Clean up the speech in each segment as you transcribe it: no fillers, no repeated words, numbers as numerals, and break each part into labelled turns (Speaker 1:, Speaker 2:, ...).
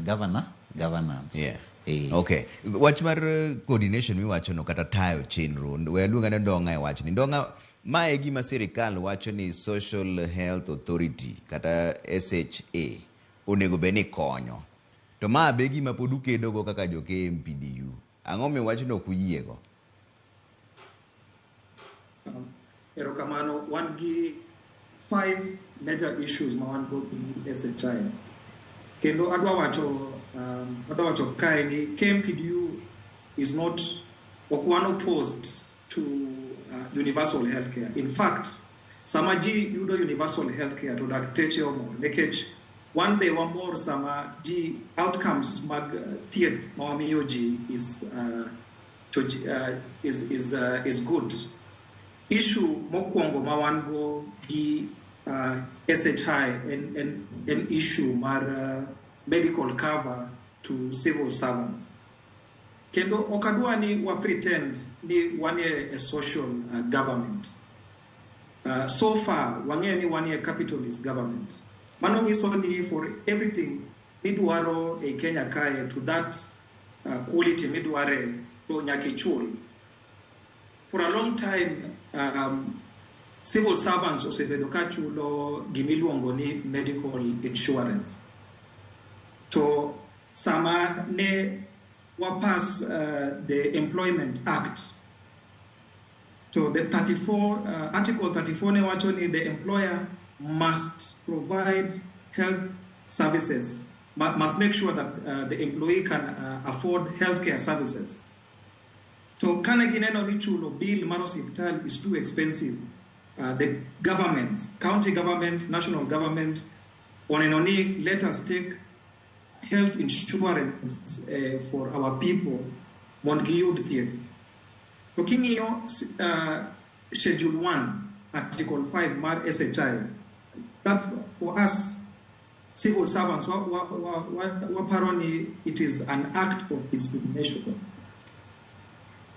Speaker 1: Governance.
Speaker 2: Okay. Wach mar coordination miwacho no kata tayo chenro, we aluong ane Ndong'a e wachni. Ndong'a, ma e gima sirikal wacho ni Social Health Authority kata SHA onego bed ni konyo. To ma be gima pod ukedogo kaka jo KMPDU. Ang'o miyo wachno ok uyiego?
Speaker 3: Erokamano, wan gi five major issues ma wan go gi SHI. Kendo adwa wacho kae ni KMPDU is not, ok wan opposed to universal healthcare. In fact, sama ji yudo universal healthcare to dakteche omor, nikech wan be wamor sama ji outcomes mag thieth ma wamiyo ji is, to, ji- is good. Issue mokwongo ma wan go gi SHI en issue mar medical cover to civil servants. Kendo ok adwa ni wa pretend ni wan e a social government. So far, wang'eyo ni wan e capitalist government. Mano nyiso ni for everything midwaro e Kenya kae to that quality midware to nyaka ichul. For a long time, civil servants osebedo ka chulo gimiluongo ni medical insurance. To sama ne wapass the Employment Act, to the 34, Article 34 ne wacho ni the employer must provide health services, must make sure that the employee can afford healthcare services. To kane gineno ni chulo bill mar osiptal is too expensive, the governments, county government, national government, oneno ni let us take health insurance for our people mondo giyud thieth. To king'iyo Schedule 1, Article 5 mar SHI, that for us civil servants waparo ni it is an act of discrimination.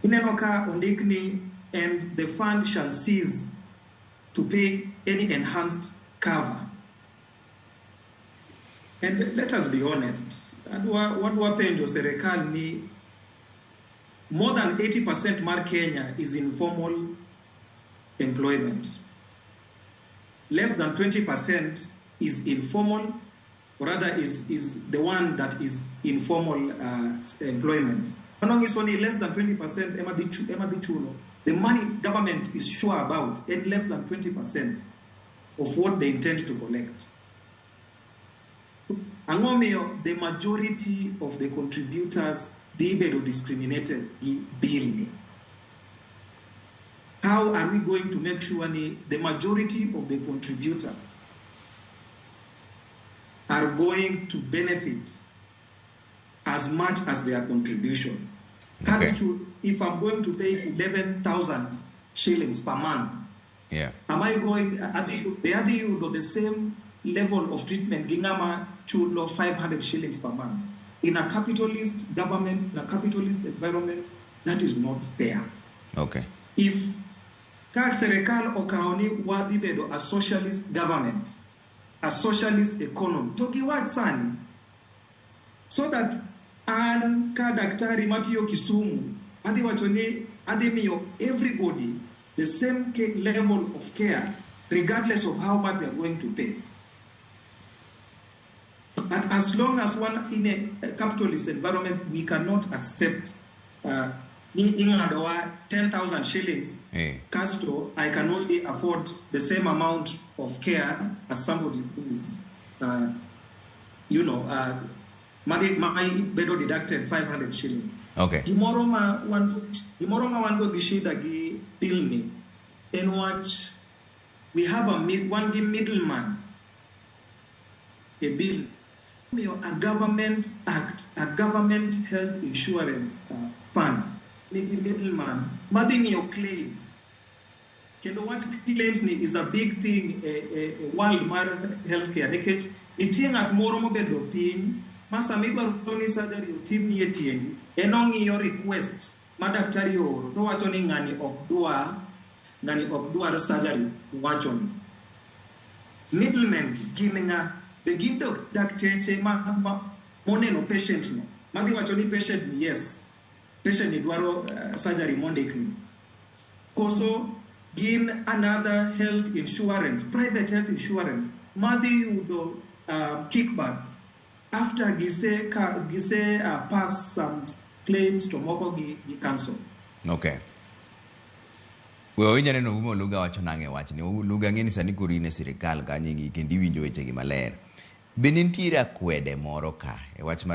Speaker 3: Ineno ka ondik ni and the fund shall cease to pay any enhanced cover. And let us be honest, wadwa penjo serikal ni more than 80% mar Kenya is in formal employment. Less than 20% is informal, or rather is the one that is informal employment. Mano nyiso ni less than 20% ema dhi chulo. The money government is sure about and less than 20% of what they intend to collect. Ang'o miyo the majority of the contributors dhi bedo discriminated gi bill ni? How are we going to make sure ni the majority of the contributors are going to benefit as much as their contribution? If I'm going to pay 11,000 shillings per month, am I going, adhi yudo the same level of treatment gi ng'ama chulo 500 shillings per month? In a capitalist government, in a capitalist environment, that is not fair. If ka serikal okawo ni wadhi bedo a socialist government, a socialist economy, to giwach sani, so that an ka daktari matiyo Kisumu, adhi wacho ni adhi miyo everybody the same level of care, regardless of how much they are going to pay. But as long as one in a capitalist environment, we cannot accept ni ing'adowa 10,000 shillings. Kasto, I can only afford the same amount of care as somebody who is, my bedo deducted 500 shillings. Gimoro ma wan go gi shida gi bill ni en wach we have a mid, wan gi middleman e bill. Miyo a government act, a government health insurance fund nigi middleman madhi miyo claims. Kendo wach claims ni is a big thing e world mar healthcare, nikech nitie ng'at moro mobedo piny ma sama idwaro ni surgery otimni e tiendi, en ong'iyo request ma daktari ooro to owacho ni ng'ani ok dwar surgery wacho ni. Middlemen gin ng'a? Be gin dakteche ma Moneno patient no madhi wacho ni patient ni, yes, patient ni dwaro surgery mondikni, koso gin another health insurance, private health insurance madhi yudo kickbacks after gise ka gise pass some claims to moko gi cancel.
Speaker 2: Okay. We wawinj aneno Oumo Oluga wacho nang'e e wachni. Oluga ng'e ni sani koro in e sirikal kanyo kendo iwinjo wechegi maler. Be nitiere akwede moro ka e wach mar